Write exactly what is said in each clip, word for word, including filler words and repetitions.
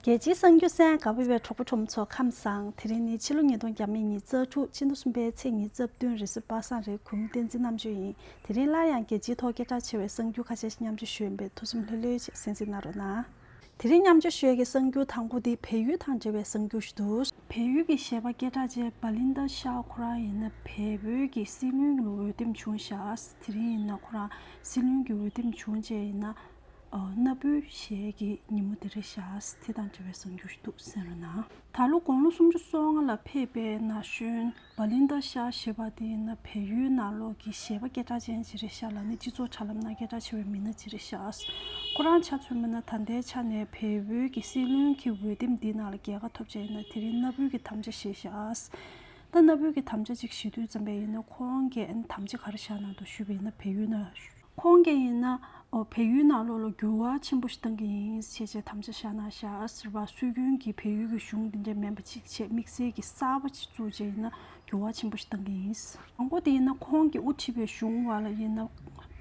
རྒྱལ་སྤྱིའི་གསར་འགྱུར་གསན་གནང་བའི་གྲོགས་པོ་གྲོགས་མོ་ཚོ་ཁམས་བཟང་། དེ་རིང་ནི་ཕྱི་ལོ་ཉིས་སྟོང་ཉི་ཤུ་རྩ་དྲུག་ཕྱི་ཟླ་གསུམ་པའི་ཚེས་ཉི་ཤུ་རྩ་བདུན་རེས་གཟའ་པ་སངས་རེད། གུས་མོ་བསྟན་འཛིན་རྣམ་དཔྱོད་ཡིན། དེ་རིང་སླར་ཡང་རྒྱལ་སྤྱིའི་ཐོག་སྐད་གྲགས་ཆེ་བའི་གསར་འགྱུར་ཁ་ཤས་ཤིག་མཉམ་སྤྱོད་ཞུ་ཡིན་པས་ཐུགས་སེམས་ལྷོད་ལྷོད་བྱས་གསན་གཟིགས་གནང་རོགས་གནང་། དེ་རིང་མཉམ་སྤྱོད་ཞུ་ཡས་ཀྱི་གསར་འགྱུར་དང་པོ་དེ་བལ་ཡུལ་དང་འབྲེལ་བའི་གསར་འགྱུར་ཞིག་འདུག་བལ་ཡུལ་གྱི་གཞས་པ་སྐད་གྲགས་ཅན་བ་ལིན་ད་ཤཱ་ཁོ་རང་ཡིན་ན་བལ་པོའི་གི་སྲིད་བློན་ལ་འོས་འདེམས་བྱུང་ཤག་དེ་རིང་ཡིན་ན་ཁོ་རང་སྲིད་བློན་གྱི་འོས་འདེམས་བྱུང་རྗེས་ཡིན་ན། ཨ། གནའ་བོའི་གཞས་ཀྱི་ཉིན་མོ་དེ་རེད་ཤག་དེ་དང་འབྲེལ་བའི་གསར་འགྱུར་ཞིག་འདུག་གསན་རོགས་གནང་། ད་ལོ་དགུང་ལོ་སུམ་ཅུ་སོ་ལྔ་ལ་ཕེབས་པའི་ན་གཞོན་བ་ལིན་ད་ཤཱ་ཞེས་པ་དེ་ཡིན་ན་བལ་ཡུལ་ནང་ལོགས་ཀྱི་གཞས་པ་སྐད་གྲགས་ཅན་ཅིག་རེད་ཤག་ལ་ནི་སྤྱི་ཚོགས་དྲ་ལམ་ནང་སྐད་གྲགས་ཆེ་བའི་མི་སྣ་ཅིག་རེད་ཤག་ཁོ་རང་ཆ་མཚོན་པ་ན་ད་ལྟའི་ཆ་ནས་བལ་པོའི་གི་སྲིད་བློན་གྱི་འོས་འདེམས་འདི་ནང་ལ་རྒྱལ་ཁ་ཐོབ་བྱས་ཡིན་ན་དེ་རིང་གནའ་བོའི་གི་དམ་བཅའ་བཞེས་ཤག་ད་གནའ་བོའི་གི་དམ་བཅའ་ཅིག་བཞེས་དུས་ཙམ་པ་ཡིན་ན་ཁོང་གིས་ཨ་ནི་དམ་བཅའ་ག་རེ་བཞག་གནང་འདུག་ཞུས་པ་ཡིན་ན་བལ་ཡུལ་ནང་། ཁོང་གིས་ཡིན་ན། ཨོ། བལ་ཡུལ་ནང་ལོགས་ལ་འགྱུར་བ་ཆེན་པོ་ཞིག་གཏང་གི་ཡིན་ཞེས་བྱས་དམ་བཅའ་བཞག་གནང་ཤག་ཟེར་བ། སྲོལ་རྒྱུན་གྱི་བལ་ཡུལ་གྱི་གཞུང་འདི་འདྲ་མིན་པ་ཅིག་བྱས་དམིགས་བསལ་གྱི་གསར་པ་ཅིག་བཙུགས་བྱས་ཡིན་ན་འགྱུར་བ་ཆེན་པོ་ཞིག་གཏང་གི་ཡིན། མང་པོ་དེ་ཡིན་ན་ཁོང་གིས་དབུ་ཁྲིད་པའི་གཞུང་བར་ལ་ཡིན་ན་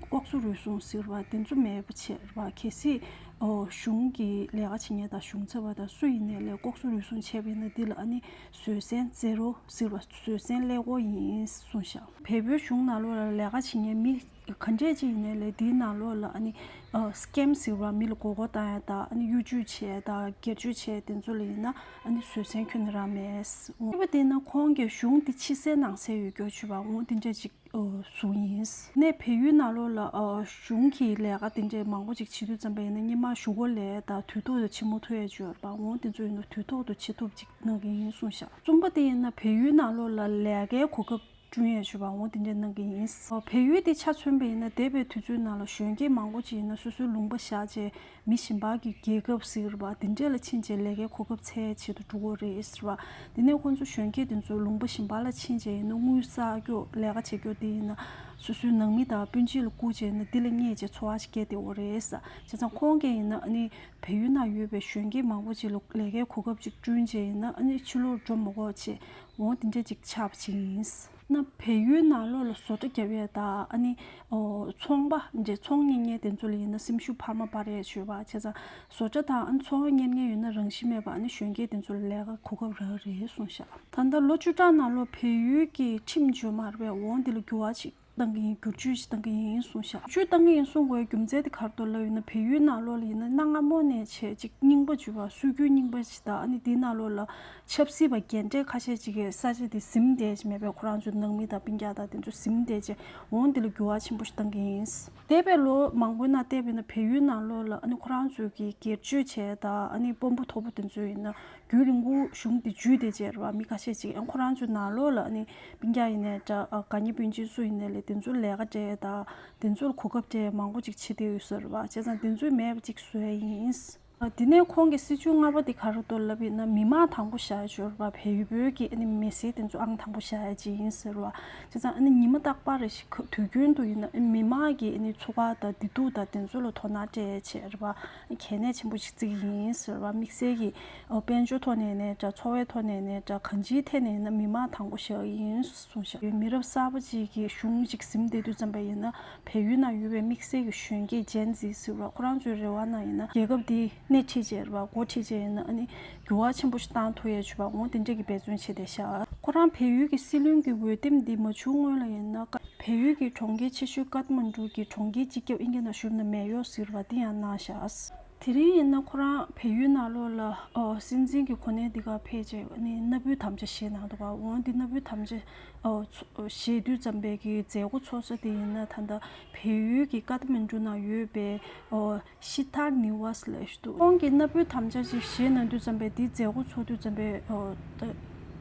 ལྐོག་ཟ་རུལ་སུངས་ཟེར་བ་དེ་ཚོ་མེད་པ་བྱས་རེད་བ། གལ་སྲིད། ཨོ། གཞུང་གི་ལས་ཀ་བྱེད་མཁན་དང་གཞུང་ཚབ་པ་དང་སུ་ཡིན་ནའི་ལས་ལྐོག་ཟ་རུལ་སུངས་བྱས་པ་ཡིན་ན་འདི་ལ་ཨ་ནི་བཟོད་བསྲན་ཛེ་རོ་ཟེར་བ། བཟོད་བསྲན་ཀླད་ཀོར་ཡིན་གསུངས་ཤག་བལ་པོའི་གཞུང་ནང་ལོགས་ལ་ལས་ཀ་བྱེད་མཁན་མི་ག་འདྲས་ཅིག་ཡིན་ནའི་ལས་འདིའི་ནང་ལོགས་ལ་ཨ་ནི། ཨ། སི་ཀེམ་ཟེར་བ། མི་ལ་མགོ་སྐོར་བཏང་ཡ་དང་ཨ་ནི་གཡོ་ཇུས་བྱས་དང་སྒེར་གཅོད་བྱས་དེ་ཚོ་ལ་ཡིན་ན་ཨ་ནི་བཟོད་བསྲན་ཁྱོན་ནས་རག་མེད། འོ། དེ་ན་ཁོང་གིས་གཞུང་འདི་ཕྱི་གསལ་ནང་གསལ་ཡོད་རྒྱུ་བྱས་པ་འོ་དེ་འདྲས་ཅིག་ཨོ། བཟུང་ཡིན། ནས་བལ་ཡུལ་ནང་ལོགས་ལ། ཨོ། གཞུང་གི་ལས་ཀ་དེ་འདྲའི་མང་པོ་ཅིག་བྱེད་དུས་ཙམ་པ་ཡིན་ན་སྔོན་མ་གཞུག་གུ་ལས་དང་དུས་ཐོག་ཏུ་ཕྱི་མོ་ཐོ་ཡས་བཅོས་པ་འོང་དེ་ཚོ་ཡིན་ན་དུས་ཐོག་ཏུ་བྱེད་ཐུབ་ཅིག་གནང་གི་ཡིན་གསུངས་ཤག་གསུམ་པ་དེ་ཡིན་ན་བལ་ཡུལ་ནང་ལོགས་ལ་ལས་ཀའི་གོ་སྐབས་བསྐྲུན་ཡས་བཅོས་པ་འོང་དེ་འདྲ་གནང་གི་ཡིན། ཨོ། བལ་ཡུལ་དེ་ཆ་མཚོན་པ་ཡིན་ན་འདས་པའི་དུས་ཚོད་ནང་ལ་གཞོན་སྐྱེས་མང་པོ་ཅིག་ཡིན་ན་སོ་སོའི་ལུང་པ་བཞག་བྱས། མི་གཞན་པ་གི་རྒྱལ་ཁབ་ཟེར་བ་དེ་འདྲས་ལ་ཕྱིན་བྱས་ལས་ཀའི་གོ་སྐབས་འཚོལ་ཆེད་དུ་འགྲོ་གི་རེད་ཟེར་བ། དེ་ནས་ཁོང་ཚོ་གཞོན་སྐྱེས་དེ་ཚོ་ལུང་པ་གཞན་པ་ལ་ཕྱིན་བྱས་ཡིན་ན་དངུལ་བསགས་རྒྱུ་ལས་ཀ་བྱེད་རྒྱུ་དེ་ཡིན་ན་སོ་སོའི་ནང་མི་དང་སྤུན་མཆེད་ལ་བསྐུར་བྱས་ཡིན་ན་དེ་ལ་བསྙད་བྱས་འཚོ་བ་ཞིག་སྐྱེལ་བསྡད་ཡོད་རེད་ཟེར། བྱས་ཙང་ཁོང་གིས་ཡིན་ན་ཨ་ནི་བལ་ཡུལ་ནང་ཡོད་པའི་གཞོན་སྐྱེས་མང་པོ་ཅིག་ལ་ལས་ཀའི་གོ་སྐབས་ཅིག་བསྐྲུན་བྱས་ཡིན་ན་ཨ་ནི་ཕྱི་ལོགས་འགྲོ་མ་དགོས་བྱས་འོང་དེ་འདྲས་ཅིག་ཆགས་པ་ཅིག་ཡིན། ན་བལ་ཡུལ་ནང་ལོགས་ལ་བཟོ་གྲྭ་རྒྱབ་ཡས་དང་ཨ་ནི། ཨོ། ཚོང་པ་འདྲ་ཚོང་གཉེར་མཁན་དེ་ཚོ་ལ་ཡིན་ན་སེམས་ཤུགས་འཕར་མ་སྤར་ཡས་བྱོས་པ་བྱས་ཙང་བཟོ་གྲྭ་དང་ཨ་ནི་ཚོང་གཉེར་མཁན་ཡོད་ན་རང་བཞིན་མེད་པ་ཨ་ནི་གཞོན་སྐྱེས་དེ་ཚོ་ལ་ལས་ཀ་གོ་སྐབས་རག་རེད་གསུངས་ཤག་ད་ལྟ་ལོ་བཅུ་ཕྲག་ནང་ལོགས་བལ་ཡུལ་གྱི་ཁྲིམས་བཅོས་མ་རེད་པས་འོང་དེ་ལ་འགྱུར་བ་ཞིག་བཏང་གི་ཡིན། བསྒྱུར་བཅོས་ཤིག་བཏང་གི་ཡིན་གསུངས་ཤག་བསྒྱུར་བཅོས་བཏང་གི་ཡིན་གསུང་དགོས་རྒྱུ་མཚན་དེ་ག་རེ་འདུག་ལབ་ཡིན་ན་བལ་ཡུལ་ནང་ལོགས་ལ་ཡིན་ན་གནའ་སྔ་མོ་ནས་བྱས་ཅིག་རྙིང་པ་བཅོས་པ་སྲོལ་རྒྱུན་རྙིང་པ་ཞིག་དང་ཨ་ནི་དེའི་ནང་ལོགས་ལ། ཆབ་སྲིད་པ་རྒན་གྲས་ཁ་ཤས་ཅིག་གིས་ས་ཆ་དེ་ཟིན་བསྡད་ཅིག་མེད་པས་ཁོ་རང་ཚོའི་ནང་མི་དང་སྤུན་ཀྱག་དང་དེ་ཚོ་ཟིན་བསྡད་ཅིག་འོང་དེ་ལ་འགྱུར་བ་ཆེན་པོ་ཞིག་བཏང་གི་ཡིན། འདས་པའི་ལོ་མང་པོའི་ནང་བལྟས་པ་ཡིན་ན་བལ་ཡུལ་ནང་ལོགས་ལ་ཨ་ནི་ཁོ་རང་ཚོའི་གི་སྒེར་གཅོད་བྱས་དང་ཨ་ནི་དཔོན་པོ་མཐོ་པོ་དེ་ཚོ་ཡིན་ན་རྒྱུན་རིང་པོ་གཞུང་དེ་འཇུས་བསྡད་ཅིག་རེད་བ། མི་ཁ་ཤས་ཅིག་ཨ་ཁོ་རང་ཚོའི་ནང་ལོགས་ལ་ཨ་ནི་སྤུན་ཀྱག་ཡིན་ནའི་འདྲ་ཨ་དགའ་ཉེ་སྤུན་མཆེད་སུ་ཡིན་ནའི་ལས་དེ་ཚོ་ལས་ཀ་སྤྲད་དང་དེ་ཚོ་ལ་གོ་སྐབས་སྤྲད་མང་པོ་ཅིག་བྱེད་བསྡད་ཡོད་ས་རེད་བ། བྱས་ཙང་དེ་ཚོ་མེད་པ་ཅིག་བཟོ་ཡ་ཡིན། དེ་ནས་ཁོང་གི་སྲིད་བྱུས་ལྔ་པ་དེ་ག་རེ་འདུག་ལབ་ཡིན་ན་མི་མང་དང་པོ་བཞག་ཡ་ཅིག་ཡོད་རེད་པ། བལ་ཡུལ་བོད་ཀྱི་ཨ་ནི་མི་སེར་དེ་ཚོ་ཨང་དང་པོ་བཞག་ཡ་ཅིག་ཡིན་ཟེར་བ། བྱས་ཙང་ཨ་ནི་ཉི་མ་རྟག་པར་རེ་ཞིག་དུས་རྒྱུན་དུ་ཡིན་ན་ཨ་ནི་མི་མང་གི་ཨ་ནི་འཚོ་བ་དང་བདེ་སྡུག་དང་དེ་ཚོ་ལ་དོ་སྣང་སྤྲད་ཡ་ཅིག་རེད་པ། གལ་གནད་ཆེན་པོ་ཞིག་བརྩི་གི་ཡིན་ཟེར་བ། དམིགས་བསལ་གྱི་དཔལ་འབྱོར་ཐོག་ནས་ནས་འདྲ་འཚོ་བའི་ཐོག་ནས་ནས་འདྲ་གང་ཅིའི་ཐད་ནས་ཡིན་ན་མི་མང་དང་པོ་བཞག་གི་ཡིན་གསུངས་ཤག་མི་རབས་གསར་པ་ཅིག་གི་གཞུང་ཅིག་ཟིན་བསྡད་དུས་ཙམ་པ་ཡིན་ན་བལ་ཡུལ་ནང་ཡོད་པའི་དམིགས་བསལ་གྱི་གཞོན་སྐྱེས་ཇེན་ཛི་ཟེར་བ་ཁོ་རང་ཚོའི་རེ་བ་ནང་ཡིན་ན་རྒྱལ་ཁབ་འདི་སྣེ་ཁྲིད་བྱས་རེད་བ། འགོ་ཁྲིད་བྱས་ཡིན་ན་ཨ་ནི་འགྱུར་བ་ཆེན་པོ་ཞིག་བཏང་ཐུབ་ཡ་བྱས་པ་འོང་དེ་འདྲས་ཀྱི་འབད་བརྩོན་བྱས་བསྡད་ཤག་ཁོ་རང་བལ་ཡུལ་གྱི་སྲིད་བློན་གྱི་འོས་འདེམས་འདི་མ་བྱུང་སྔོན་ལ་ཡིན་ན་བལ་ཡུལ་གྱི་གྲོང་ཁྱེར་ཆེ་ཤོས་ཀཏ་མན་ཌུ་གི་གྲོང་ཁྱེར་སྤྱི་ཁྱབ་ཨིན་སྐད་ནང་ཞུས་ན་མེ་ཡོར་ཟེར་བ་འདི་ཡང་གནང་ཤག་དེ་རིང་ཡིན་ན་ཁོ་རང་བལ་ཡུལ་ནང་ལོགས་ལ་ཨོ་སྲིད་འཛིན་གྱི་གོ་གནས་འདི་ག་ཕེབས་རྗེས་ནི་གནའ་བོའི་དམ་བཅའ་བཞེས་གནང་འདུག་ག་འོ་འདི་གནའ་བོའི་དམ་བཅའ་ཨོ་ཚོ་བཞེས་དུས་ཙམ་པའི་གི་མཛད་སྒོ་ཚོགས་ས་དེ་ཡིན་ན་ད་ལྟ་བལ་ཡུལ་གྱི་ཀཏ་མན་ཌུ་ནང་ཡོད་པའི་ཨོ་ཤི་ཐར་ནི་ཝ་སི་ལབ་ཞིག་འདུག་ཁོང་གིས་གནའ་བོའི་དམ་བཅའ་ཅིག་བཞེས་གནང་དུས་ཙམ་པའི་འདིའི་མཛད་སྒོ་ཚོགས་དུས་ཙམ་པའི་ཨོ་ད་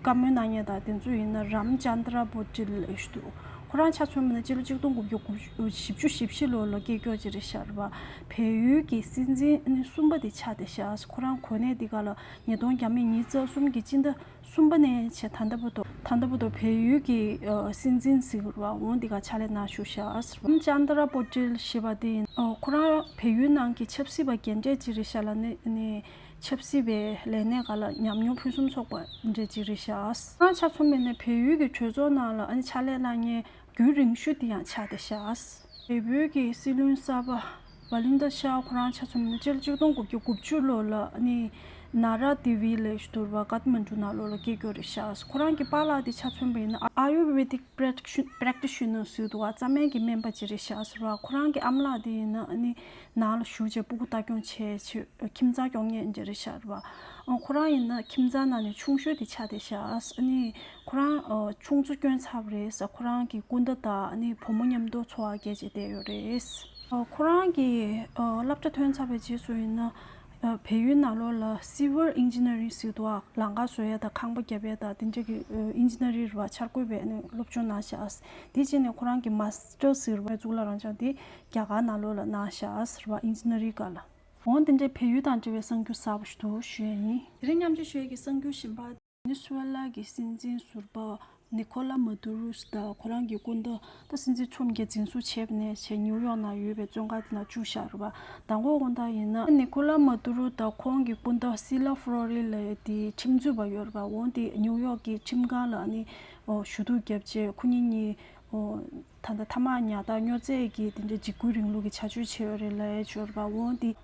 བཀའ་མོལ་གནང་མཁན་དང་དེ་ཚོ་ཡིན་ན་རམ་ཅན་དྲ་པོ་ཏིལ་ལབ་ཞིག་འདུག་ཁོ་རང་ཆ་མཚོན་པ་ན་སྤྱི་ལོ་གཅིག་སྟོང་དགུ་བརྒྱ་དགུ་བཞི་བཅུ་ཞེ་བཞི་ལོ་ལ་སྐྱེས་མཆོག་ཅིག་རེད་ཤག་རེད་པ། བལ་ཡུལ་གྱི་སྲིད་འཛིན་ཨ་ནི་གསུམ་པ་དེ་ཆགས་བསྡད་ཤག་ཁོ་རང་གོ་གནས་འདི་ག་ལ་ཉིས་སྟོང་ཉི་ཤུ་རྩ་གསུམ་གྱི་སྤྱི་ཟླ་གསུམ་པ་ནས་བྱས་ད་ལྟ་བར་དུ་ད་ལྟ་བར་དུ་བལ་ཡུལ་གྱི་ཨ་སྲིད་འཛིན་ཟེར་བ་འོང་འདི་ག་ཕྱག་ལས་གནང་བཞུགས་ཤག་རམ་ཅན་དྲ་པོ་ཏིལ་ཞེས་པ་དེ་ཨ་ཁོ་རང་བལ་ཡུལ་ནང་གི་ཆབ་སྲིད་པ་རྒན་གྲས་ཅིག་རེད་ཤག་ལ་ནི་ནི་ཆབ་སྲིད་པའི་ལས་གནས་སྒང་ལ་ཉམས་མྱོང་ཕུན་སུམ་ཚོགས་པ་འདྲ་ཅིག་རེད་ཤག་ཁོ་རང་ཆ་མཚོན་པ་ཡིན་ན་བལ་ཡུལ་གྱི་གྲོས་ཚོགས་ནང་ལ་ཨ་ནི་ཕྱག་ལས་གནང་མཁན་རྒྱུན་རིང་ཤོས་དེ་ཡང་ཆགས་བསྡད་ཤག་བལ་པོའི་གི་སྲིད་བློན་གསར་པ་བ་ལིན་ད་ཤཱ་ཁོ་རང་ཆ་མཚོན་ན་སྤྱི་ལོ་གཅིག་སྟོང་དགུ་བརྒྱ་དགུ་བཅུ་ལོ་ལ་ཨ་ནི་ ན་ར་དི་བི་ལེ་ཞུ་དུར་བ་ཀཏ་མན་ཌུ་ནང་ལོགས་ལ་སྐྱེས་ཀྱོ་རེད་ཤག་ཁོ་རང་གི་པཱ་ལགས་དེ་ཆ་མཚོན་པ་ཡིན་ན་ཨ་ཡུར་ཝེ་དིག་པྲེག་ཤི་པྲེག་ཊི་ཤི་ནར་ཟེར་དུ་བ་རྩ་སྨན་གྱི་སྨན་པ་ཅིག་རེད་ཤག་ཟེར་བ། ཁོ་རང་གི་ཨ་མ་ལགས་དེ་ཡིན་ན་ཨ་ནི་ནང་ལ་བཞུགས་བྱས་སྤུ་གུ་ལྟ་སྐྱོང་བྱས་བྱས་ཁྱིམ་ཚང་སྐྱོང་མཁན་ཅིག་རེད་ཤག་ཟེར་བ། ཨ་ཁོ་རང་ཡིན་ན་ཁྱིམ་ཚང་ནང་ནས་ཆུང་ཤོས་དེ་ཆགས་བསྡད་ཤག་ཨ་ནི་ཁོ་རང་ཨ་ཆུང་ཚོ་སྐྱོན་ཚར་བ་རེད་ཟེར། ཁོ་རང་གི་སྐུ་ཟླ་དང་ཨ་ནི་བུ་མོ་མཉམ་དུ་འཚོ་བ་སྐྱེལ་བྱས་བསྡད་ཡོད་རེད། ཨ་ཁོ་རང་གི་ཨ་སློབ་གྲྭ་ཐོན་ཚར་བའི་རྗེས་སུ་ཡིན་ན་ཨ་བལ་ཡུལ་ནང་ལོགས་ལ་སི་ཝིལ་ཨིན་ཇི་ནི་ཡ་རིང་ཟེར་དུས་ལམ་ཁ་བཟོ་ཡ་དང་ཁང་པ་བརྒྱབ་ཡ་དང་དེ་འདྲ་གི་ཨ་ཨིན་ཇི་ནི་ཡ་རིང་ར་འཆར་འགོད་པའི་ཨ་ནི་སློབ་སྦྱོང་གནང་ཤག་དེ་རྗེས་ནས་ཁོ་རང་གི་མ་སི་ཊར་ཟེར་བའི་གཙུག་ལག་རང་འཇགས་དེ་རྒྱ་གར་ནང་ལོགས་ལ་གནང་ཤག་ཟེར་བ་ཨིན་ཇི་ནི་ཡ་རིང་སྒང་ལ། འོང་དེ་འདྲའི་བལ་ཡུལ་དང་འབྲེལ་བའི་གསར་འགྱུར་གསར་པ་ཞིག་འདུག་ཞུ་ཡ་ཡིན། དེ་རིང་མཉམ་སྤྱོད་ཞུ་ཡ་གི་གསར་འགྱུར་གཞན་པ། ཝེ་ནེ་སུ་ཝེ་ལ་གི་སྲིད་འཛིན་ཟུར་པ་ནི་ཁོ་ལ་མ་དུ་རུ་དང་ཁོ་རང་གི་སྐུ་ཟླ་ད་སྲིད་འཛིན་ཁྲོམ་རྒྱལ་འཛིན་བཟུང་བྱས་པ་ནས་བྱས་ནིའུ་ཡོག་ནང་ཡོད་པའི་བཙོན་ཁང་དེ་ནང་བཅུག་བཞག་རེད་པ། མདང་དགོང་དགོང་དག་ཡིན་ན་ནི་ཁོ་ལ་མ་དུ་རུ་དང་ཁོང་གི་སྐུ་ཟླ་སི་ལ་ཕོ་རོ་རི་ལ་དེ་ཁྲིམས་རྩོད་པ་ཡོད་རེད་པ། འོང་དེ་ནིའུ་ཡོག་གི་ཁྲིམས་ཁང་ལ་ནི་ཨོ་ཞུ་གཏུག་བརྒྱབ་རྗེས་ཁོ་གཉིས་གཉིས་ཨོ་ད་ལྟ་ཐ་མག་ཉར་ཐག་སྨྱོ་རྫས་ཀྱི་དེ་འདྲའི་འཇིགས་སྐུལ་རིང་ལུགས་ཀྱི་བྱ་སྤྱོད་བྱས་ཡོད་རེད་ལབ་ཡ་ཅིག་ཡོད་རེད་པ། འོང་དེ་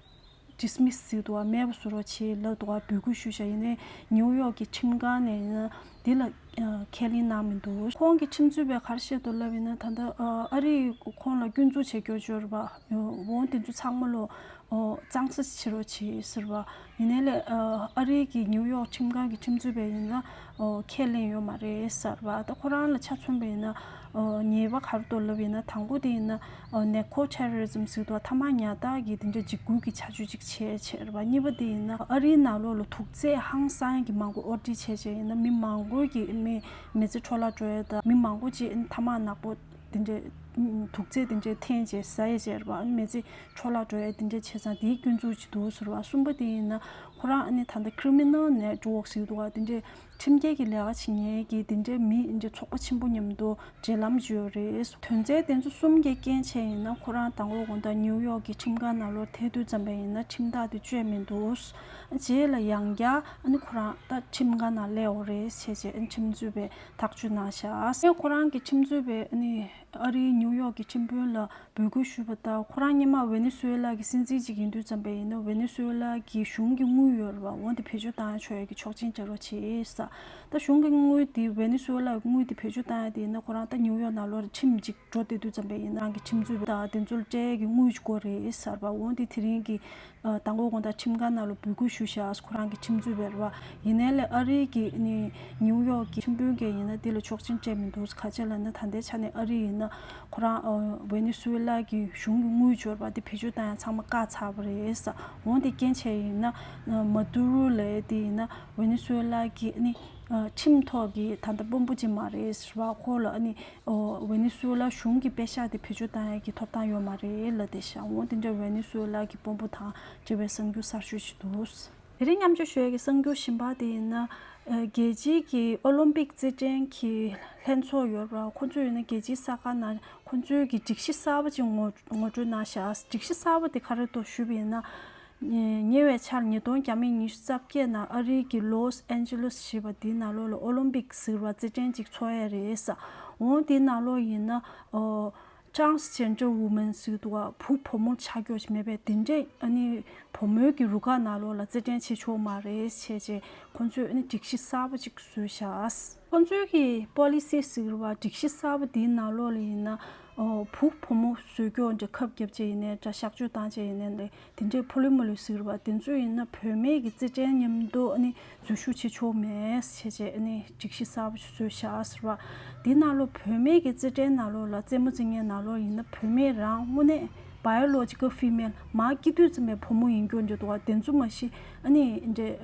ཌི་སི་མི་སི་ཟེར་འདུག་པ། མེད་པ་བཟོ་རོགས་བྱེད་ལབ་འདུག་པ། འབོད་སྐུལ་ཞུས་ཤག་ཡིན་ནའི་ནིའུ་ཡོག་གི་ཁྲིམས་ཁང་ནས་ཡིན་ན་འདི་ལ་ཨ་ཁས་ལེན་གནང་མི་འདུག་ཁོང་གི་ཁྲིམས་རྩོད་པས་ག་རེ་བཤད་འདུག་ལབ་ཡིན་ན་ད་ལྟ་ཨ་ཨ་རིས་ཁོང་ལ་སྐྱོན་འཛུགས་བྱེད་རྒྱུ་ཅིག་ཡོད་རེད་པ། འོང་དེ་ཚོ་ཚང་མ་ལོ་ཨོ་གཙང་སེལ་བྱེད་རོགས་བྱེད་ཟེར་བ། ཡིན་ནའི་ལས་ཨ་ཨ་རིའི་གི་ནིའུ་ཡོག་ཁྲིམས་ཁང་གི་ཁྲིམས་རྩོད་པས་ཡིན་ན་ཨོ་ཁས་ལེན་ཡོད་མ་རེད་ཟེར་བ། ད་ཁོ་རང་ལ་ཆ་མཚོན་པ་ཡིན་ན་ཨོ་ཉེས་པ་ག་རེ་འདུག་ལབ་ཡིན་ན་དང་པོ་དེ་ཡིན་ན་ཨོ་ནེ་ཁོ་ཊེ་རོ་རི་ཛམ་ཟེར་དུས་ཐ་མག་ཉར་ཐག་གི་དེ་འདྲ་འཇིགས་སྐུལ་གྱི་བྱ་སྤྱོད་ཅིག་བྱས་བྱས་རེད་པ། གཉིས་པ་དེ་ཡིན་ན་ཨ་རིའི་ནང་ལོགས་ལ་དུག་རྫས་ཧང་སང་གི་མང་པོ་ཨོར་ཌར་བྱས་བྱས་ཡིན་ན་མི་མང་པོ་གི་མི་མི་ཚེ་འཕྲོ་བརླག་འགྲོ་ཡ་དང་མི་མང་པོ་ཅིག་ཐ་མག་ནག་པོ་དེ་འདྲའི་དུག་རྫས་དེ་འདྲའི་འཐེན་བྱས་ཟ་ཡས་བྱས་རེད་པ། མི་ཚེ་འཕྲོ་བརླག་འགྲོ་ཡས་དེ་འདྲའི་བྱས་ཙང་དེའི་སྐྱོན་འཛུགས་ཅིག་འདུག་ཟེར་བ། གསུམ་པ་དེ་ཡིན་ན་ཁོ་རང་ཨ་ནི་ད་ལྟ་ཁི་རི་མི་ནལ་ནེཊ་ཝོག་ཟེར་འདུག་པ། དེ་འདྲའི་ཁྲིམས་འགལ་གྱི་ལས་ཀ་བྱེད་མཁན་གྱི་དེ་འདྲའི་མི་འདྲའི་ཚོགས་པ་ཆེན་པོ་མཉམ་དུ་འབྲེལ་ལམ་ཅིག་ཡོད་རེད། དོན་ཚན་དེ་ཚོ་གསུམ་གྱི་རྐྱེན་བྱས་ཡིན་ན་ཁོ་རང་དང་པོ་དགོང་དག་ནིའུ་ཡོག་གི་ཁྲིམས་ཁང་ནང་ལོགས་ཐལ་དུས་ཙམ་པ་ཡིན་ན་ཁྲིམས་ཐག་དེ་གཅོད་མི་འདུག་རྗེས་ལ་ཡང་བསྐྱར་ཨ་ནི་ཁོ་རང་ད་ཁྲིམས་ཁང་ནང་སླེབས་ཡོད་རེད་བྱས་བྱས་ཨ་ནི་ཁྲིམས་རྩོད་པས་ཐག་གཅོད་གནང་ཤག་ཨ་ནི་ཁོ་རང་གི་ཁྲིམས་རྩོད་པས་ཨ་ནི་ཨ་རིའི་ནིའུ་ཡོག་གི་ཁྲིམས་དཔོན་ལ་འབོད་སྐུལ་ཞུས་པ་ལྟར་ཁོ་རང་སྔོན་མ་ཝེ་ནེ་སུ་ཝེ་ལ་གི་སྲིད་འཛིན་ཅིག་ཡིན་དུས་ཙམ་པ་ཡིན་ན་ཝེ་ནེ་སུ་ཝེ་ལ་གི་གཞུང་གི་དངུལ་ཡོད་རེད་པ། འོ་དེ་བེད་སྤྱོད་བཏང་ཡ་ཆོག་ཡ་གི་ཆོག་མཆན་སྤྲད་རོགས་བྱེད་ཟེར། ད་གཞུང་གི་དངུལ་དེ་ཝེ་ནེ་སུ་ཝེ་ལ་གི་དངུལ་དེ་བེད་སྤྱོད་བཏང་ཡ་དེ་ཡིན་ན་ཁོ་རང་ད་ནིའུ་ཡོག་ནང་ལོགས་ལ་ཁྲིམས་ཅིག་འགྲོ་བསྡད་དུས་ཙམ་པ་ཡིན་ན་རང་གི་ཁྲིམས་རྩོད་པ་དང་དེ་ཚོར་སྤྲད་ཡ་གི་དངུལ་ཅིག་དགོས་རེད་ཟེར་བ། འོ་དེ་དེ་རིང་གི་ཨ་དང་པོ་དགོང་དག་ཁྲིམས་ཁང་ནང་ལ་འབོད་སྐུལ་ཞུས་ཤག་ཁོ་རང་གི་ཁྲིམས་རྩོད་པས་རེད་པ། ཡིན་ནའི་ལས་ཨ་རིའི་གི་ནི་ནིའུ་ཡོག་གི་ཁྲིམས་དཔོན་གྱིས་ཡིན་ན་དེ་ལ་ཆོག་མཆན་སྤྲད་མི་འདུག་ག་ཅི་ལབ་ན་ད་ལྟའི་ཆ་ནས་ཨ་རི་ཡིན་ན་ཁོ་རང་ཨ་ཝེ་ནེ་སུ་ཝེ་ལ་གི་གཞུང་གི་དངུལ་འབྱོར་པ་དེ་བེད་སྤྱོད་བཏང་ཡ་ཚང་མ་བཀག་ཚར་བ་རེད་ཟེར། འོ་དེ་རྐྱེན་བྱས་ཡིན་ན་མ་དུ་རུ་ལབ་ཡ་དེ་ཡིན་ན་ཝེ་ནེ་སུ་ཝེ་ལ་གི་ནི་ཁྲིམས་ཐོག་གི་ད་ལྟ་དཔོན་པོ་ཅིག་མ་རེད་ཟེར་བ། ཁོ་ལ་ནི་ཨོ་ཝེ་ནེ་སུ་ཝེ་ལ་གཞུང་གི་པེ་ཤག་དེ་བེད་སྤྱོད་བཏང་ཡ་གི་ཐོབ་ཐང་ཡོད་མ་རེད་ལབ་བསྡད་ཤག་འོ་དེ་འདྲ་ཝེ་ནེ་སུ་ཝེ་ལ་གི་དཔོན་པོ་དང་འབྲེལ་བའི་གསར་འགྱུར་གསར་ཤོས་ཤིག་འདུག་དེ་རིང་མཉམ་སྤྱོད་ཞུ་ཡ་གི་གསར་འགྱུར་གཞན་པ་དེ་ཡིན་ན། ཨ་རྒྱལ་སྤྱིའི་གི་ཨོ་ལིམ་པིག་རྩེད་འགྲན་གྱི་ལྷན་ཚོགས་ཡོད་རེད་པ། ཁོ་ཚོས་ཡིན་ན་རྒྱལ་སྤྱིའི་ས་ཁང་ནང་ཁོ་ཚོའི་གི་སྒྲིག་གཞི་གསར་པ་ཅིག་ངོ་ངོ་སྤྲོད་གནང་ཤག་སྒྲིག་གཞི་གསར་པ་དེ་ག་རེ་འདུག་ཞུས་པ་ཡིན་ན། ཉེ་ཉེ་བའི་ཆར་ཉིས་སྟོང་བརྒྱ་མེད་ཉི་ཤུ་རྩ་བརྒྱད་ནང་ཨ་རིའི་གི་ལོས་ཨན་ཇི་ལེས་ཞེས་པ་དེའི་ནང་ལོགས་ལ་ཨོ་ལིམ་པིག་ཟེར་བ་རྩེད་འགྲན་ཅིག་འཚོགས་ཡ་རེད་ཟེར། འོ་དེའི་ནང་ལོགས་ཡིན་ན་ཨོ་ཊྲན་སི་ཇེན་ཌར་ཝུ་མེན་ཟེར་འདུག་ག་བུ་བུ་མོ་ཆགས་ཀྱོག་ཅིག་མེད་པས་དེ་འདྲས་ཨ་ནི་བུ་མོའི་གི་རུ་ཁག་ནང་ལོགས་ལ་རྩེད་འགྲན་བྱེད་ཆོག་མ་རེད་བྱས་རྗེས་ཁོ་ཚོས་ཨ་ནི་སྒྲིག་གཞི་གསར་པ་ཅིག་བཟོས་ཤག་ཁོ་ཚོའི་གི་པོ་ལི་སི་ཟེར་བ་སྒྲིག་གཞི་གསར་པ་དེའི་ནང་ལོགས་ལ་ཡིན་ན་ཨོ་བུ་བུ་མོ་བཟོས་ཀྱོག་འདྲ་ཁབ་བརྒྱབ་བྱས་ཡིན་ནའི་འདྲ་གཤག་བཅོས་བཏང་བྱས་ཡིན་ནའི་འདྲ། དེ་འདྲའི་ཕོ་ལི་མོ་ལི་ཟེར་བ་དེ་ཚོ་ཡིན་ན་བུད་མེད་ཀྱི་རྩེད་འགྲན་མཉམ་དུ་ཨ་ནི་འཛུལ་ཞུགས་བྱེད་ཆོག་མེད་ཟེར་བྱས་ཨ་ནི་སྒྲིག་གཞི་གསར་པ་ཞིག་བཟོས་བཞག་ཟེར་བ། དེ་ནང་ལོགས་བུད་མེད་ཀྱི་རྩེད་འགྲན་ནང་ལོགས་ལ་རྩེད་མོ་རྩེ་མཁན་ནང་ལོགས་ཡིན་ན་བུད་མེད་རང་དངོས་གནས་བྷའི་ཡོ་ལོ་ཇི་ཀལ་ཕི་མེལ་མ་སྐྱེས་དུས་ཙམ་པའི་བུ་མོ་ཡིན་རྒྱུ་འདྲ་འདུག་བ། དེ་ཚོ་མ་གཞི་ཨ་ནི་འདྲའི་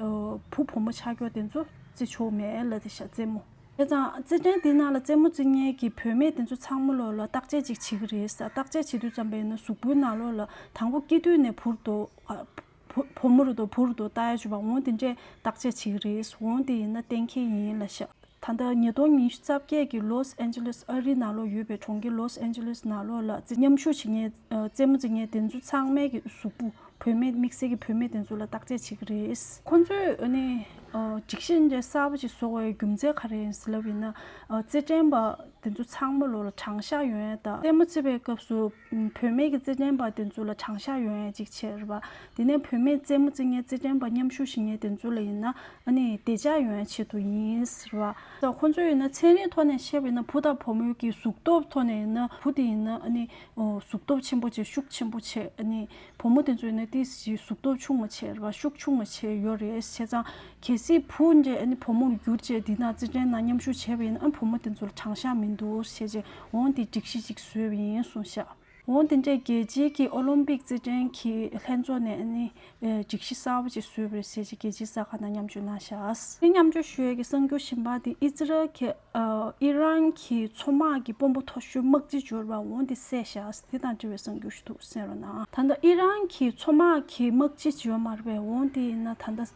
བུ་བུ་མོ་ཆགས་རྒྱུ་དེ་ཚོ་རྩེ་ཆོག་མེད་ལབ་བསྡད་ཤག་རྩེད་མོ། བྱས་ཙང་རྩེད་འགྲན་དེའི་ནང་ལ་རྩེད་མོ་རྩེ་མཁན་གྱི་བུད་མེད་དེ་ཚོ་ཚང་མ་ལོགས་ལ་བརྟག་དཔྱད་ཅིག་བྱེད་ཀྱི་རེད་ཟེར། བརྟག་དཔྱད་བྱེད་དུས་ཙམ་པ་ཡིན་ན་གཟུགས་པོའི་ནང་ལོགས་ལ་དང་པོ་སྐྱེས་དུས་ནས་བུ་རུ་དོ་ཨ་བུ་བུ་མོ་རུ་དོ་བུ་རུ་དོ་ལྟ་ཡ་བྱུང་བ་འོང་དེ་འདྲས་བརྟག་དཔྱད་བྱེད་ཀྱི་རེད། འོང་དེ་ཡིན་ན་གཏན་འཁེལ་ཡིན་ལབ་ཤག་ད་ལྟ་ཉིས་སྟོང་ཉི་ཤུ་རྩ་བརྒྱད་ཀྱི་ལོས་ཨན་ཇི་ལེས་ཨ་རི་ནང་ལོགས་ཡོད་པའི་གྲོང་ཁྱེར་ལོས་ཨན་ཇི་ལེས་ནང་ལོགས་ལ་རྩེད་མཉམ་ཞུགས་བྱེད་མཁན་རྩེད་མོ་རྩེ་མཁན་དེ་ཚོ་ཚང་མའི་གི་གཟུགས་པོ། བུད་མེད་དམིགས་བསལ་གྱི་བུད་མེད་དེ་ཚོ་ལ་བརྟག་དཔྱད་བྱེད་ཀྱི་རེད། ཁོ་ཚོས་ཨ་ནི་ ཨ། སྒྲིག་གཞི་འདྲ་གསར་པ་ཅིག་བཟོ་དགོས་ཡའི་རྒྱུ་མཚན་ག་རེ་ཡིན་ཟེར་ལབ་ཡིན་ན། ཨ། རྩེད་འགྲན་པ་དེ་ཚོ་ཚང་མ་ལོ་ལ་གྲངས་ཤག་ཡོང་ཡ་དང་། རྩེད་མོ་རྩེ་བའི་སྐབས་སུ་བུད་མེད་ཀྱི་རྩེད་འགྲན་པ་དེ་ཚོ་ལ་གྲངས་ཤག་ཡོང་ཡ་ཅིག་བྱས་རེད་པ། དེ་ནས་བུད་མེད་རྩེད་མོ་རྩེ་མཁན་རྩེད་འགྲན་པ་མཉམ་ཞུགས་བྱེད་མཁན་དེ་ཚོ་ལ་ཡིན་ན། ཨ་ནི་བདེ་འཇགས་ཡོང་ཡ་ཆེད་དུ་ཡིན་ཟེར་བ། ད་ཁོང་ཚོ་ཡིན་ན་ཚན་རིག་ཐོག་ནས་བཤད་པ་ཡིན་ན་བུ་དང་བུ་མོའི་གི་གཟུགས་སྟོབས་ཐོག་ནས་ཡིན་ན། བུ་དེ་ཡིན་ན་ཨ་ནི་ཨོ་གཟུགས་སྟོབས་ཆེན་པོ་བྱས། ཤུགས་ཆེན་པོ་བྱས། ཨ་ནི་བུ་མོ་དེ་ཚོ་ཡིན་ན་ཏིས་ཀྱི་གཟུགས་སྟོབས་ཆུང་བ་བྱས་རེད་པ། ཤུགས་ཆུང་བ་བྱས་ཡོད་རེད། བྱས་ཙང་གལ་སྲིད་བུ་འདྲས་ཨ་ནི་བུ་མོར་གྱུར་བྱས་འདི་ན་རྩེད་འགྲན་ནང་མཉམ་ཞུགས་བྱས་པ་ཡིན་ན། ཨ། བུ་མོ་དེ་ཚོ་ལ་གྲངས་ཤག་མི་འདུག་བྱས་རྗེས་འོང་དེ་སྒྲིག་གཞི་ཅིག་བཟོས་པ་ཡིན་གསུངས་ཤག་འོང་དེ་འདྲས་རྒྱལ་སྤྱིའི་གི་ཨོ་ལིམ་པིག་རྩེད་འགྲན་གྱི་ལྷན་ཚོགས་ནས་ཨ་ནི་ཨེ། སྒྲིག་གཞི་གསར་པ་ཅིག་བཟོས་པ་རེད་ཟེར་ཅིག་རྒྱལ་སྤྱིའི་གསར་ཁང་ནང་མཉམ་སྤྱོད་གནང་ཤག་དེ་མཉམ་སྤྱོད་ཞུ་ཡས་ཀྱི་གསར་འགྱུར་གཞན་པ་དེ་ཨི་ཛི་རལ་གྱི་ཨ། ཨི་རན་གྱི་མཚོ་དམག་གི་དཔོན་པོ་མཐོ་ཤོས་དམག་སྤྱི་འབྱོར་བ་འོང་དེ་བསད་ཤག་དེ་དང་འབྲེལ་བའི་གསར་འགྱུར་ཞིག་འདུག་གསན་རོགས་གནང་། ད་ལྟ་ཨི་རན་གྱི་མཚོ་དམག་གི་དམག་སྤྱི་འབྱོར་མ་རེད་པས། འོང་དེ་ཡིན་ན་ད་ལྟ་ཨ།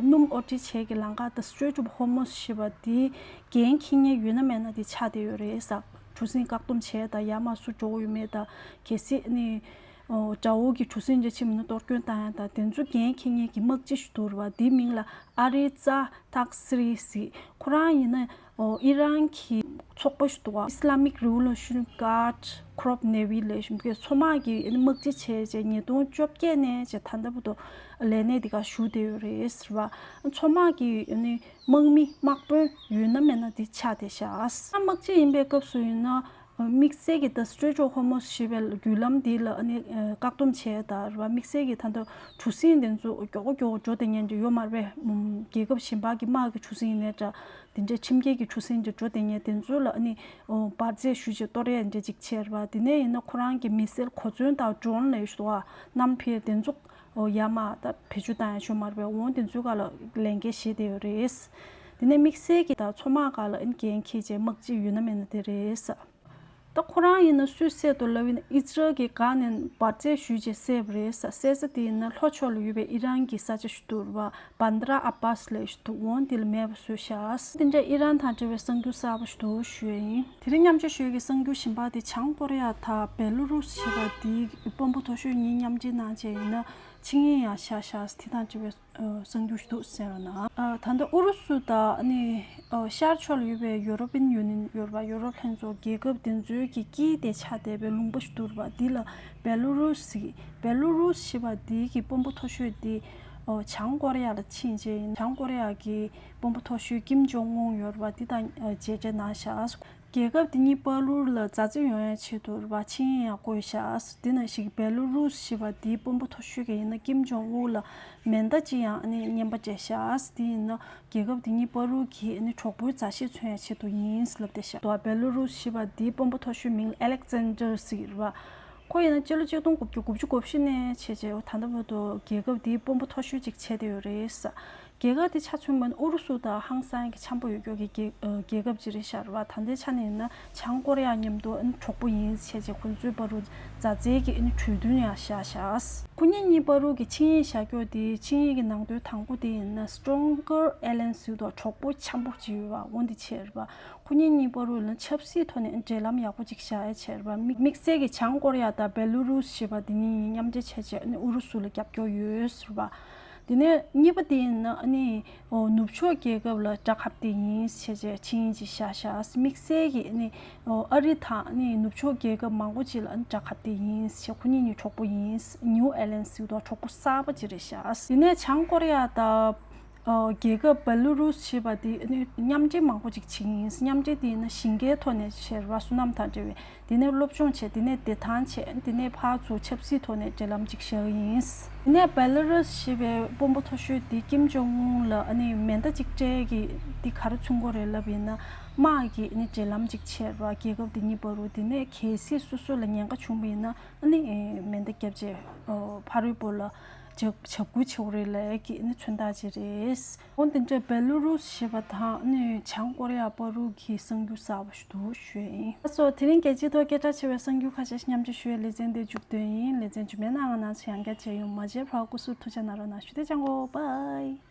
སྣུམ་དབོར་འདྲེན་བྱེད་ཀྱི་ལམ་ཁ་དང་Strait of Hormuz ཞེས་པ་དེ་འགན་འཁྱེར་མཁན་ཡོད་ན་མེད་ན་དེ་ཆགས་བསྡད་ཡོད་རེད་ཟེར། གྲུ་གཟིངས་བཀག་སྡོམ་བྱས་དང་། ཡར་མར་སུ་འགྲོ་གི་ཡོད་མེད་དང་། གལ་སྲིད་ནི་ཨོ། དགྲ་བོ་གི་གྲུ་གཟིངས་འདྲ་ཕྱིན་མིན་ན་གཏོར་སྐྱོན་བཏང་ཡ་དང་། དེ་ཚོ་འགན་འཁྱེར་མཁན་གྱི་དམག་སྤྱི་ཞིག་འདུག་རེད་པ། དེའི་མིང་ལ་ཨ་རི་ཙ་ཐག་སི་རི་ཟེར། ཁོ་རང་ཡིན་ན་ཨོ། ཨི་རན་གྱི་ཚོགས་པ་ཞིག་འདུག་པ། Islamic Revolutionary Guard Corps Navy ལབ་ཞིག་གི་མཚོ་དམག་གི་དམག་སྤྱི་བྱས་བྱས་ཉིས་སྟོང་བཅོ་བརྒྱད་ནས་བྱས་ད་ལྟ་བར་དུ་ལས་གནས་དེ་ག་བཞུགས་བསྡད་ཡོད་རེད་ཟེར་བ། མཚོ་དམག་གི་ནི་དམག་མི་དམག་དཔོན་ཡོད་ན་མེད་ན་དེ་ཆགས་བསྡད་ཤག་དམག་སྤྱི་ཡིན་པའི་སྐབས་སུ་ཡིན་ན། དམིགས་བསལ་གྱི་The Strait of Hormuz ཞེས་པའི་བརྒྱུད་ལམ་འདི་ལ་ཨ་ནི་བཀག་སྡོམ་བྱས་དང་རེད་པ། དམིགས་བསལ་གྱི་ད་ལྟ་གྲུ་གཟིངས་དེ་ཚོ་མགྱོགས་པོ་མགྱོགས་པོ་འགྲོ་བསྡད་མཁན་དེ་ཡོད་མ་རེད་པས། རྒྱལ་ཁབ་གཞན་པ་གི་དམག་གི་གྲུ་གཟིངས་ཡིན་ནའི་འདྲ། དེ་འདྲའི་ཁྲིམས་འགལ་གྱི་གྲུ་གཟིངས་དེ་འགྲོ་བསྡད་མཁན་དེ་ཚོ་ལ་ཨ་ནི་འབར་རྫས་གཞུས་བྱས་གཏོར་ཡས་འདྲ་ཅིག་བྱས་རེད་པ། དེ་ནས་ཡིན་ན་ཁོ་རང་གི་མི་སེལ་གོ་མཚོན་དང་ཌོ་རོན་ལབ་ཡས་ཞིག་འདུག་པ། གནམ་འཕེལ་དེ་ཚོ་ཡར་མར་ད་བེད་སྤྱོད་བཏང་ཡས་ཡོད་མ་རེད་པས། འོང་དེ་ཚོའི་སྒང་ལ་ལས་འགན་བཞེས་བསྡད་ཡོད་རེད། དེ་ནས་དམིགས་བསལ་གྱི་ད་མཚོ་དམག་སྒང་ལ་ཨ་ནི་འགན་འཁྱེར་བྱས་དམག་སྤྱི་ཡོད་ན་མེད་ན་དེ་རེད། ད་ཁོ་རང་ཡིན་ན་སུས་བསད་འདུག་ལབ་ཡིན་ན། ཨི་ཛི་རལ་གྱི་སྒང་ནས་འབར་རྫས་གཞུས་བྱས་བསད་པ་རེད་ཟེར། བསད་ས་དེ་ཡིན་ན་ལྷོ་ཕྱོགས་ལ་ཡོད་པའི་ཨི་རན་གྱི་ས་ཆ་ཞིག་འདུག་པ། བན་དར་ཨ་བྷཱས་ལབ་ཞིག་འདུག་འོང་དེ་ལ་མེད་པ་བཟོས་ཤག་དེ་འདྲ་ཨི་རན་དང་འབྲེལ་བའི་གསར་འགྱུར་གསར་པ་ཞིག་འདུག་ཞུ་ཡ་ཡིན། དེ་རིང་མཉམ་སྤྱོད་ཞུ་ཡ་གི་གསར་འགྱུར་གཞན་པ་དེ་བྱང་ཀོ་རི་ཡ་དང་བེ་ལུ་རུ་སི་ཞེས་པ་དེའི་དཔོན་པོ་མཐོ་ཤོས་གཉིས་མཉམ་འབྲེལ་གནང་བྱས་ཡིན་ན་ཆིངས་ཡིག་ཡང་བཞག་ཤག་དེ་དང་འབྲེལ་བའི་ཨ། གསར་འགྱུར་ཞིག་འདུག་གསན་རོགས་གནང་། ཨ། ད་ལྟ་ཨུ་རུ་སུ་དང་ཨ་ནི་ཨ། ཤར་ཕྱོགས་ལ་ཡོད་པའི་ཡུ་རོ་པིན་ཡུ་ནི་ཡན་ཡོད་རེད་པ། ཡུ་རོབ་ལྷན་ཚོགས། རྒྱལ་ཁབ་དེ་ཚོའི་གི་དཀྱིལ་དེ་ཆགས་བསྡད་པའི་ལུང་པ་ཞིག་འདུག་རེད་པ། འདི་ལ་བེ་ལུ་རུ་སི། བེ་ལུ་རུ་སི་ཞེས་པ་འདི་གི་དཔོན་པོ་མཐོ་ཤོས་འདི་ཨ། བྱང་ཀོ་རི་ཡ་ལ་ཕྱིན་བྱས་ཡིན། བྱང་ཀོ་རི་ཡ་གི་དཔོན་པོ་མཐོ་ཤོས་ཀིམ་ཇོང་ཨུན་ཡོད་རེད་པ། འདི་དང་ཨ། མཇལ་འཕྲད་གནང་ཤག་རྒྱལ་ཁབ་དེ་གཉིས་བར་ལ་མཛའ་བརྩེ་ཡོང་ཡ་ཆེད་དུ་རེད་པ། ཆིངས་ཡིག་ཡང་བཀོད་ཤག་དེ་ནང་བཞིན་བེ་ལུ་རུ་སི་ཞེས་པ་དེའི་དཔོན་པོ་མཐོ་ཤོས་ཀྱིས་ཡིན་ན་ཀིམ་ཇོང་ཨུན་ལ་མེ་མདའ་གཅིག་ཡང་ཨ་ནི་རྔན་པ་སྤྲད་ཤག་དེ་ཡིན་ན་རྒྱལ་ཁབ་དེ་གཉིས་བར་ལ་གི་ཨ་ནི་གྲོགས་པོའི་མཛའ་བཤེས་མཚོན་ཡ་ཆེད་དུ་ཡིན་ལབ་བསྡད་ཤག་དོ། བེ་ལུ་རུ་སི་ཞེས་པ་དེའི་དཔོན་པོ་མཐོ་ཤོས་མིང་ལ་ཨ་ལེག་ཛན་ཌར་ཟེར་གྱི་རེད་པ། ཁོ་ཡིན་ན་སྤྱི་ལོ་གཅིག་སྟོང་དགུ་བརྒྱ་དགུ་བཅུ་གོ་བཞི་ནས་བྱས་བྱས་ད་ལྟ་བར་དུ་རྒྱལ་ཁབ་དེའི་དཔོན་པོ་མཐོ་ཤོས་གཅིག་བྱས་བསྡད་ཡོད་རེད། རྒྱལ་ཁབ་དེ་ཆ་མཚོན་པ་ན་ཨུ་རུ་སུ་དང་ཧང་སང་གི་འཆམ་པོ་ཡོད་རྒྱུ་གི་རྒྱལ་ཨ། རྒྱལ་ཁབ་ཅིག་རེད་ཤག་རེད་པ། ད་ལྟའི་ཆ་ནས་ཡིན་ན་བྱང་ཀོ་རི་ཡ་མཉམ་དུ་ཨ་ནི་གྲོགས་པོ་ཡིན་བྱས་བྱས་ཁོང་ཚོའི་བར་དུ་མཛའ་བརྩེ་གི་ཨ་ནི་གྲོས་མཐུན་ཡང་བཞག་ཤག་ཁོ་གཉིས་གཉིས་བར་དུ་གི་ཆིངས་ཡིག་བཞག་རྒྱུ་དེ། ཆིངས་ཡིག་གི་ནང་དོན་དང་པོ་དེ་ཡིན་ན་Stronger Alliance ཟེར་དུས་གྲོགས་པོ་འཆམ་པོ་ཅིག་ཡོད་པ། འོ་འདི་བྱས་རེད་པ། ཁོ་གཉིས་གཉིས་བར་དུ་ལ་ཆབ་སྲིད་ཐོག་ནས་འབྲེལ་ལམ་ཡག་པོ་ཅིག་བཞག་ཡ་བྱས་རེད་པ། དམིགས་དམིགས་བསལ་གྱི་བྱང་ཀོ་རི་ཡ་དང་བེ་ལུ་རུ་སི་ཞེས་པ་འདི་གཉིས་མཉམ་འབྲེལ་བྱས་བྱས་ཨ་ནི་ཨུ་རུ་སུ་ལ་རྒྱབ་སྐྱོར་ཡོད་ཟེར་བ། དེ་ནས་གཉིས་པ་དེ་ཡིན་ན་ཨ་ནི་ཨོ་ནུབ་ཕྱོགས་རྒྱལ་ཁབ་ལ་དགྲ་ཁ་གཏད་ཡིན་བྱས་བྱས་ཆིངས་ཡིག་ཅིག་བཞག་ཤག་དམིགས་བསལ་གྱི་ཨ་ནི་ཨོ་ཨ་རི་དང་ཨ་ནི་ནུབ་ཕྱོགས་རྒྱལ་ཁབ་མང་པོ་ཅིག་ལ་ཨ་ནི་དགྲ་ཁ་གཏད་ཡིན་བྱས་ཁོ་གཉིས་གཉིས་གྲོགས་པོ་ཡིན། New Alliance ཟེར་དུས་གྲོགས་པོ་གསར་པ་ཅིག་རེད་ཤག་དེ་ནས་བྱང་ཀོ་རི་ཡ་དང་ཨོ་རྒྱལ་ཁབ་བེ་ལུ་རུ་སི་ཞེས་པ་དེ་ཨ་ནི་མཉམ་འབྲེལ་མང་པོ་ཅིག་བྱེད་ཀྱི་ཡིན། མཉམ་འབྲེལ་དེ་ཡིན་ན་ཞིང་ཁའི་ཐོག་ནས་བྱས་རེད་པ། སོ་ནམ་དང་འབྲེལ་བའི། དེ་ནས་སློབ་སྦྱོང་བྱས། དེ་ནས་བདེ་ཐང་བྱས། དེ་ནས་ཕར་ཚུར་ཆབ་སྲིད་ཐོག་ནས་འབྲེལ་ལམ་ཅིག་བཞག་གི་ཡིན། དེ་ནས་བེ་ལ་རུས་ཞེས་པའི་དཔོན་པོ་མཐོ་ཤོས་དེ་ཀིམ་ཇོང་ཨུན་ལ་ཨ་ནི་མེ་མདའ་ཅིག་སྤྲད་ཀྱི་འདི་ག་རེ་མཚོན་གྱི་རེད་ལབ་ཡིན་ན། དམག་གི་ཨ་ནི་འབྲེལ་ལམ་ཅིག་བྱས་རེད་པ། རྒྱལ་ཁབ་དེ་གཉིས་བར་དུ། དེ་ནས་གལ་སྲིད་སོ་སོ་ལ་ཉེན་ཁ་བྱུང་བ་ཡིན་ན་ཨ་ནི་མེ་མདའ་བརྒྱབ་བྱས་ཕ་རོལ་པོ་ལ་འཇབ་འཇབ་རྒོལ་བྱེད་ཀྱི་རེད་ལབ་ཀྱི་ཨ་ནི་མཚོན་རྟགས་ཅིག་རེད། འོ་དེ་འདྲ་བེ་ལུ་རུས་ཞེས་པ་དང་ནི་བྱང་ཀོ་རི་ཡ་བར་དུ་གི་གསར་འགྱུར་གསར་པ་ཞིག་འདུག་ཞུ་ཡ་ཡིན། ལགས་སོ། དེ་རིང་རྒྱལ་སྤྱིའི་ཐོག་སྐད་གྲགས་ཆེ་བའི་གསར་འགྱུར་ཁ་ཤས་ཤིག་མཉམ་སྤྱོད་ཞུ་བའི་ལེ་ཚན་འདི་མཇུག་བསྡུས་ཡིན། ལེ་ཚན་རྗེས་མའི་ནང་ང་ནང་ཚོ་ཡང་བསྐྱར་མཇལ་ཡོང་། མ་མཇལ་བར་སྐུ་གཟུགས་ཐུགས་ཅག་གནང་རོགས་གནང་། ཞུ་དེ་ཅང་གོ། བྷའི།